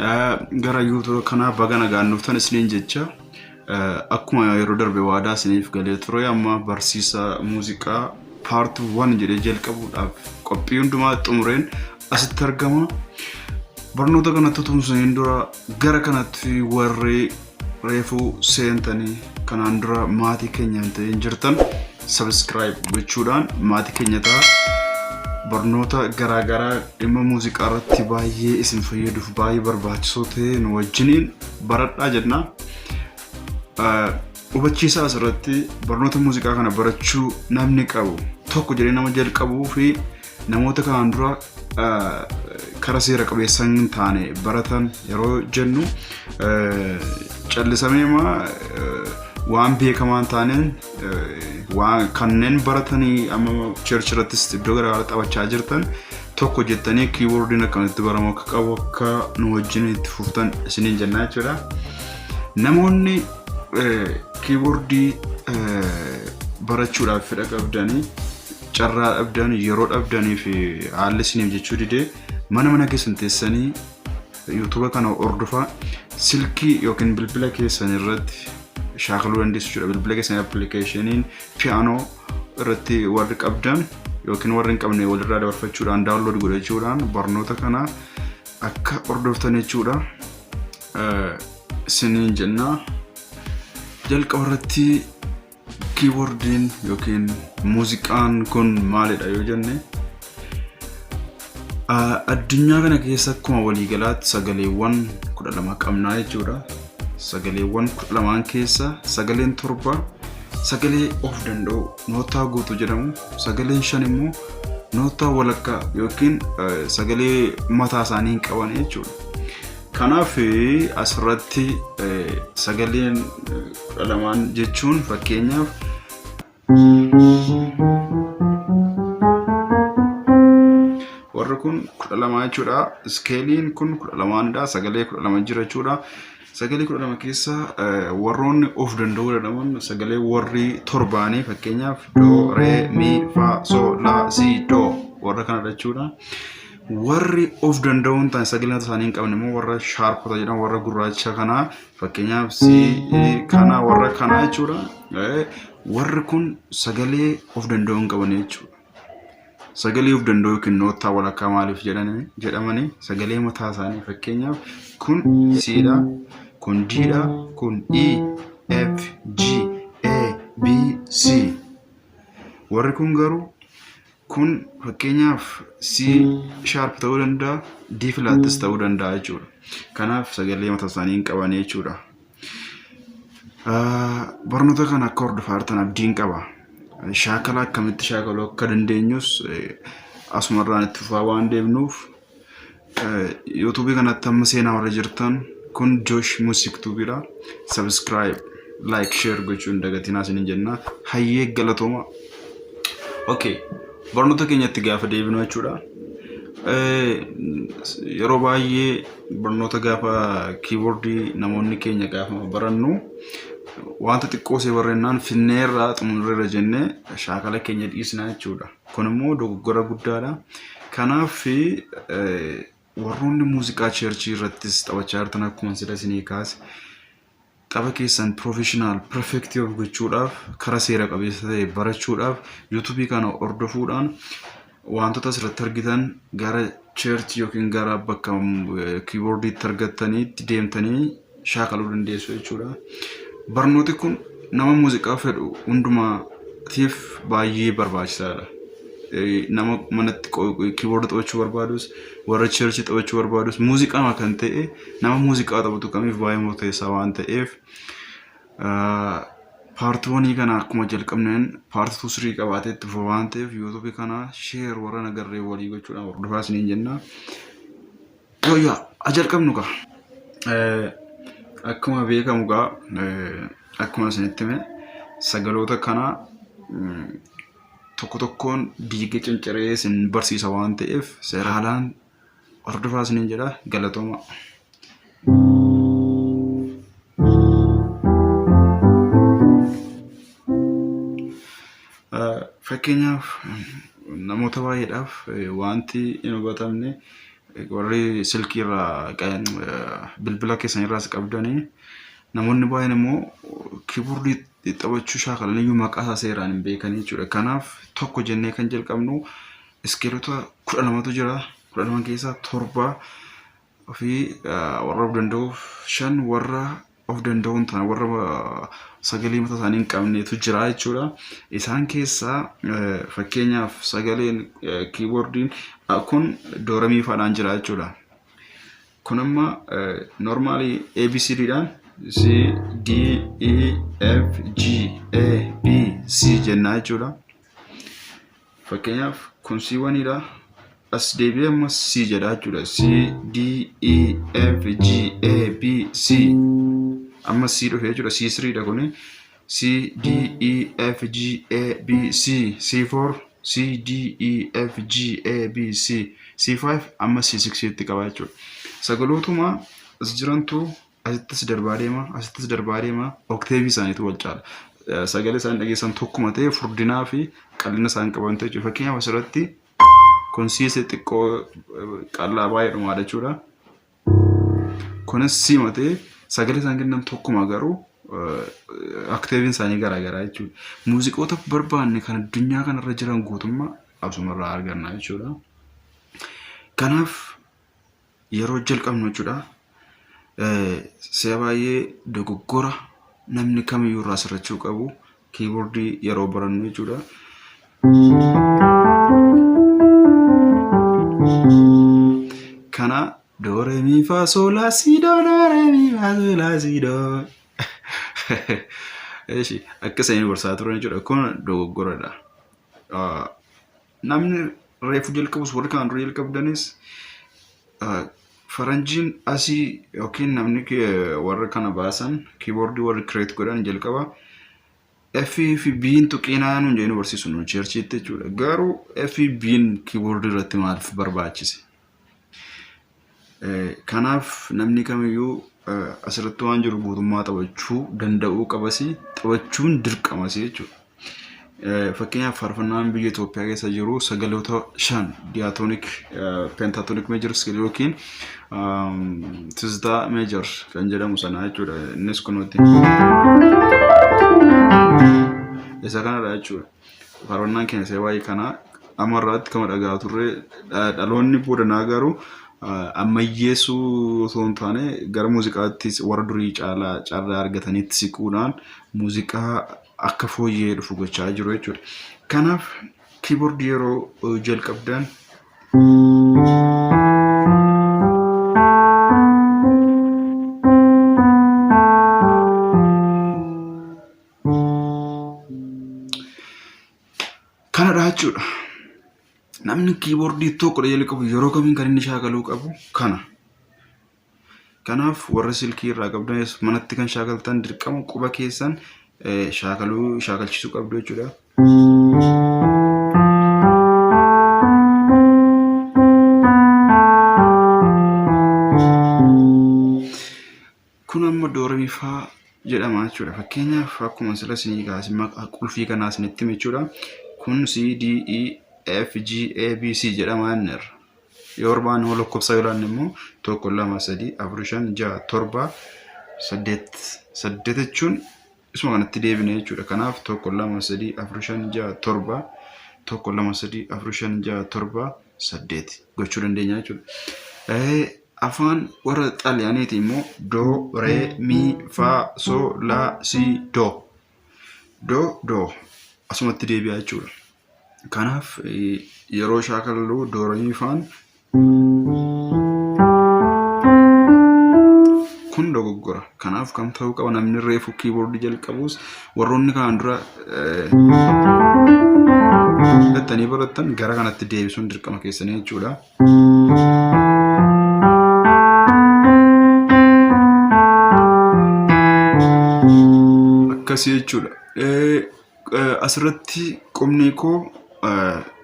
Gara YouTube kanaa baga nagaan dhuftan isiniin jecha akkuma yeroo darbe waadaa isiniif galee ture amma barsiisa muuziqaa paart 1 jedhee jalqabuudhaaf qophii hundumaa xumureen asitti argama. Barnoota kanatti utuu hin seeniin dura gara kanatti warri reefuu seentanii kanaan dura maatii keenya hin ta'in jirtan subscribe gochuudhaan maatii keenya ta'a. Barnoota garaagaraa dhimma muuziqaa irratti baay'ee isin fayyaduuf baay'ee barbaachisoo ta'e nu wajjiniin baradhaa jenna. Hubachiisaa asirratti barnoota muuziqaa kana barachuu namni qabu tokko jedhee nama jalqabuu fi namoota kanaan dura kara seera qabeessa hin taane baratan yeroo jennu callisameema waan beekamaa hin taaneen waan kanneen baratanii amma church irrattis iddoo garaagaraa taphachaa jirtan tokko jettanii kiiboordiin akkamitti baramu akka qabu akka nu wajjin itti fuftan isiniin jennaa jechuudha. Namoonni kiiboordii barachuudhaaf fedha qabdanii carraa dhabdan yeroo dhabdanii fi haalli isiniif jechuu didee mana mana keessan teessanii yuutuuba kana hordofaa silkii yookiin bilbila keessan irratti shaakaluu dandeessu jechuudha. Bilbila keessan appilikeeshiniin piyaanoo irratti warri qabdan yookiin warri hin qabne walirraa dabarfachuudhaan daawunlood godhachuudhaan barnoota kana akka hordoftan jechuudha. Isiniin jenna jalqaba irratti Kiiboordiin yookiin muuziqaan kun maalidha yoo jenne addunyaa kana keessa akkuma waliigalaatti sagaleewwan 12 qabnaa jechuudha. Sagaleewwan 12n keessa sagaleen torba sagalee of danda'u nootaa guutuu jedhamu sagaleen shan immoo nootaa walakkaa yookiin sagalee mataa isaanii hin qaban jechuudha. Kanaaf asirratti sagaleen 12n jechuun fakkeenyaaf warri kun 12 jechuudha. Iskeeliin kun 12dha. Sagalee 12 jira jechuudha. Sagalee 12 keessa warroonni of danda'uu jedhaman sagalee warri torbaanii fakkeenyaaf do, re, mi, fa, so, la, si, do warra kanadha jechuudha. Warri of danda'uu hin taane sagalee mataa isaanii hin qabne immoo warra shaarpota jedhamu warra gurraacha kanaa fakkeenyaaf C kana warra kanaa jechuudha. Warri kun sagalee of danda'uu hin qaban jechuudha. Sagalee of danda'uu yookiin noottaa walakkaa maaliif jedhamanii sagalee mataa isaanii fakkeenyaaf kun C dha, kun D dha, kun E, F, G, A, B, C. Warri kun garuu Kun fakkeenyaaf C sharp ta'uu danda'a, D flatis ta'uu danda'a jechuudha. Kanaaf sagalee mataa isaanii hin qaban jechuudha. Barnoota kana akka hordofaa jirtan abdiin qaba. Shaakala akkamitti shaakaluu akka dandeenyus asumarraan itti fufaa waan deemnuuf yuutuubii kanatti amma seenaa warra jirtan kun Josh Music Tubeidha. Subscribe, like, share gochuu hin dagatinaa isiniin jenna. Hayyee galatooma. Okay, barnoota keenyatti gaafa deebinu jechuudha. Yeroo baay'ee barnoota gaafa kiiboordii namoonni keenya gaafa barannu wanta xiqqoo see barreennaan finneerraa xumurreerra jennee shaakala keenya dhiisna jechuudha. Kun immoo dogoggora guddaadha. Kanaaf warroonni muuziqaa cheerchii irrattis taphachaa jirtan akkuma sila isinii kaase tapha keessan professional perfect of gochuudhaaf kara seera qabeessa ta'e barachuudhaaf yuutuubii kana hordofuudhaan wantoota asirratti argitan gara cheerchii yookiin gara bakka kiiboordiitti argattaniitti deemtanii shaakaluu dandeessu jechuudha. Barnooti kun nama muuziqaa fedhu hundumaatiif baay'ee barbaachisaadha. Nama manatti kiiboordi taphachuu barbaadus, warra cheerchii taphachuu barbaadus, muuziqaa kan ta'e nama muuziqaa taphatu kamiif baay'ee murteessaa waan ta'eef paartii wanii kana akkuma jalqabneen paartii tuu sirii qabaatee itti fufa waan ta'eef yuutuubii kana sheer warra nagarree walii gochuudhaan hordofaa isiniin jenna. Yooyyaa haa jalqabnu kaa. Akkuma beekamu gaa akkuma isinitti hime sagaloota kana tokko tokkoon diigee cinciree isin barsiisa waan ta'eef seera haalaan hordofaa isiniin jedha galatooma. Fakkeenyaaf namoota baay'eedhaaf wanti hin hubatamne Warri silkii irraa bilbila keessan irraas qabdanii namoonni baay'een immoo kiiboordii taphachuu shaakalan iyyuu maqaa isaa seeraan hin beekanii jechuudha. Kanaaf tokko jennee kan jalqabnu iskeelota 12tu jira. 12 keessaa torba fi warra of danda'uuf shan warra of danda'uu hin taane warra sagalee mataa isaanii hin qabnetu jira jechuudha. Isaan keessaa fakkeenyaaf sagaleen kiiboordiin kun dooremii faadhaan jira jechuudha. Kun amma noormaalii ABCD dhaan C D E F G A B C jennaa jechuudha. Fakkeenyaaf kun C1 dha. As deebi'ee amma C jedha jechuudha. C D E F G A B C. Amma C dhufe jechuudha. C3 dha kuni. C D E F G A B C. C4 C D E F G A B C. C5 amma C6 tti qaba jechuudha. Sagalootuma as jirantu asittis darbaa deema, asittis darbaa deema, okteevii isaaniitu wal caala. Sagalee isaan dhageessan tokkuma ta'e furdinaa fi qal'ina isaan qaban ta'e jechuudha. Fakkeenyaaf asirratti kun siise xiqqoo qal'aa baay'ee dhumaadha jechuudha. Kunis siima ta'e sagalee isaan kennan tokkuma garuu okteeviin isaanii garaagaraa jechuudha. Muuziqoota barbaanne kan addunyaa kanarra jiran guutummaa asumarraa arganna jechuudha. Kanaaf yeroo jalqabnu jechuudha. Si'a baay'ee dogoggora namni kamiyyuu irraa sirrachuu qabu kiiboordii yeroo barannu jechuudha. Kana doo re mi fa sol la si do do re mi fa sol la si do. Eshi akka isaan gorsaa turan jechuudha. Kun dogoggoradha. Namni reefu jalqabus warri kanaan dura jalqabdanis faranjiin asii yookiin namni warra kana baasan kiiboordii warri kireet godhan jalqaba F fi B'n tuqiinaa nuun jedhanii nu barsiisu nu cheerchiitti jechuudha. Garuu F fi B'n kiiboordii irratti maaliif barbaachise? Kanaaf namni kamiyyuu asirratti waan jiru guutummaa taphachuu danda'uu qabasi taphachuun dirqamasi jechuudha. Fakkeenyaaf faarfannaan biyya Itoophiyaa keessa jiru sagaloota shan diatonic, pentatonic major scale yookiin tiztaa major kan jedhamu sana jechuudha. Innis kunuuti. Isa kanadha jechuudha. Faarfannaan keenya isa waa'ee kanaa amma irraatti kama dhagaa turre dhaloonni boodanaa garuu ammayyeessuu osoo hin taane gara muuziqaatti warra durii caalaa carraa argatanitti siquudhaan muuziqaa akka fooyyee dhufu gochaa jiru jechuudha. Kanaaf kiiboordii yeroo jalqabdan kanadha jechuudha. Namni kiiboordii tokko jalqabu yeroo kamiin kan inni shaakaluu qabu kana. Kanaaf warra silkii irraa qabdanis manatti kan shaakaltan dirqama quba keessan shaakaluu shaakalchisuu qabdu jechuudha. Kun amma dooremifaa jedhama jechuudha. Fakkeenyaaf akkuma sila isinii kaase maqaa qulfii kanaa isinitti hime jechuudha. Kun C, D, E, F, G, A, B, C jedhama jenneerra. Yoo barbaanne immoo lakkoofsa yoo laanne immoo tokko, lama, sadii, afur, shan, ja'a, torba, saddeet. Saddeet jechuun isuma kanatti deebine jechuudha. Kanaaf tokko, lama, sadii, afur, shan, ja'a, torba, tokko, lama, sadii, afur, shan, ja'a, torba, saddeet gochuu dandeenya jechuudha. Afaan warra Xaaliyaaniitiin immoo do, re, mi, fa, so, la, si, do. Do, do. Asumatti deebi'a jechuudha. Kanaaf yeroo shaakallu do, re, mi, faan kun dogoggora. Kanaaf kam ta'uu qaba namni reefu kiiboordii jalqabus warroonni kanaan dura jettanii barattan gara kanatti deebisuun dirqama keessanii jechuudha. Akkasii jechuudha. Asirratti qubni koo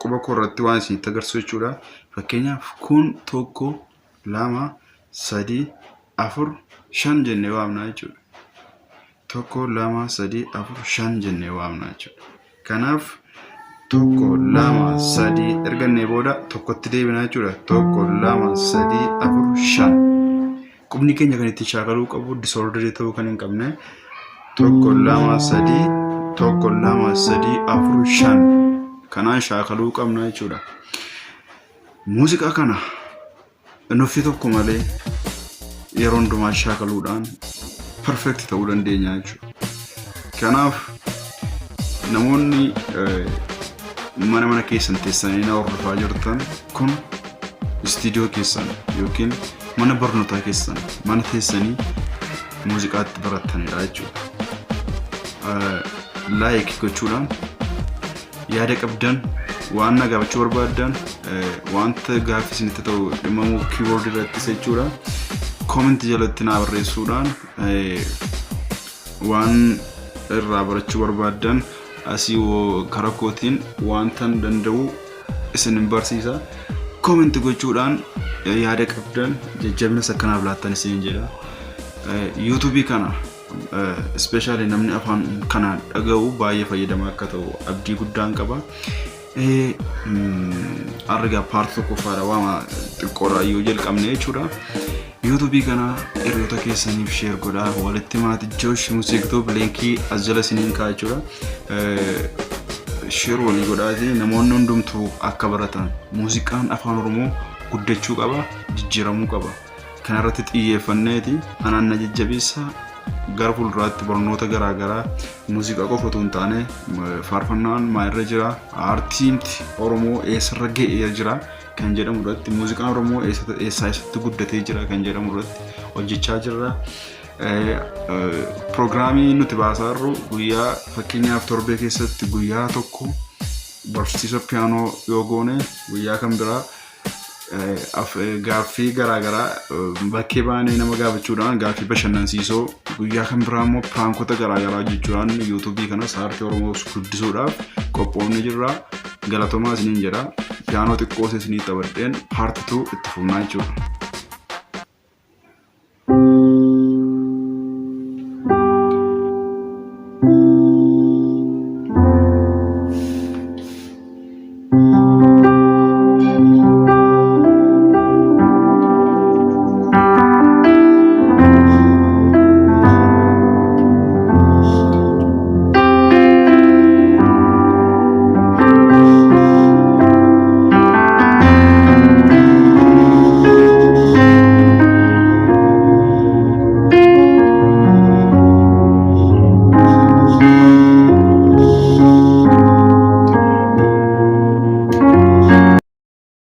quba koo irratti waan isinitti agarsiisu jechuudha. Fakkeenyaaf kun tokko, lama, sadii, afur, shan jennee waamna jechuudha. Tokko, lama, sadii, afur, shan jennee waamna jechuudha. Kanaaf Tokko, lama, sadii ergannee booda tokkotti deebinaa jechuudha. Tokko, lama, sadii, afur, shan. Qubni keenya kan itti shaakaluu qabu disorderii ta'uu kan hin qabne tokko, lama, sadii, tokko, lama, sadii, afur, shan. Kanaan shaakaluu qabna jechuudha. Muuziqaa kana nuffii tokko malee yeroo hundumaa shaakaluudhaan perfect ta'uu dandeenya jechuudha. Kanaaf namoonni mana mana keessan teessanii na hordofaa jirtan kun istiidiyoo keessan yookiin mana barnootaa keessan mana teessanii muuziqaatti barattanidha jechuudha. Like gochuudhaan yaada qabdan, waan na gaafachuu barbaaddan, wanta gaaffii isinitti ta'u dhimma keyboardii irrattis jechuudha. Comment jalatti naa barreessuudhaan waan irraa barachuu barbaaddan asii karaa kootiin wantan danda'u isin barsiisa. Comment gochuudhaan yaada qabdan jajjabinas akkanaaf laattan isin jedha. YouTubeii kana especially namni afaan kana dhaga'u baay'ee fayyadamaa akka ta'u abdii guddaan qaba. Argaa part tokkoffaadha, waama xiqqoodha yoo jalqabne jechuudha. YouTubeii kana hiriyoota keessaniif share godhaa, walitti maatii Joosh Music Tube linkii as jala isiniin ka'a jechuudha. Share walii godhaati namoonni hundumtuu akka baratan. Muuziqaan afaan Oromoo guddachuu qaba, jijjiiramuu qaba. Kanarratti xiyyeeffanneeti anaan na jajjabeessa. Gara fuulduraatti barnoota garaagaraa, muuziqaa qofa otoo hin taane, faarfannaan maalirra jira, aartiin Oromoo eessarra ga'ee jira kan jedhamu irratti, muuziqaan Oromoo eessaa eessatti guddatee jira kan jedhamu irratti hojjechaa jirra. Piroogiraamii nuti baasaa jirru guyyaa, fakkeenyaaf torbee keessatti guyyaa tokko barsiisa piyaanoo yoo goone, guyyaa kan biraa gaaffii garaagaraa bakkee baanee nama gaafachuudhaan gaaffii bashannansiisoo, guyyaa kan biraa immoo prankota garaagaraa hojjechuudhaan YouTubeii kanas aartii Oromoo guddisuudhaaf qophoofni jirra. Galatoomaa isiniin jedha. Piyaanoo xiqqoo isinii taphadheen part 2 itti fufnaa jechuudha.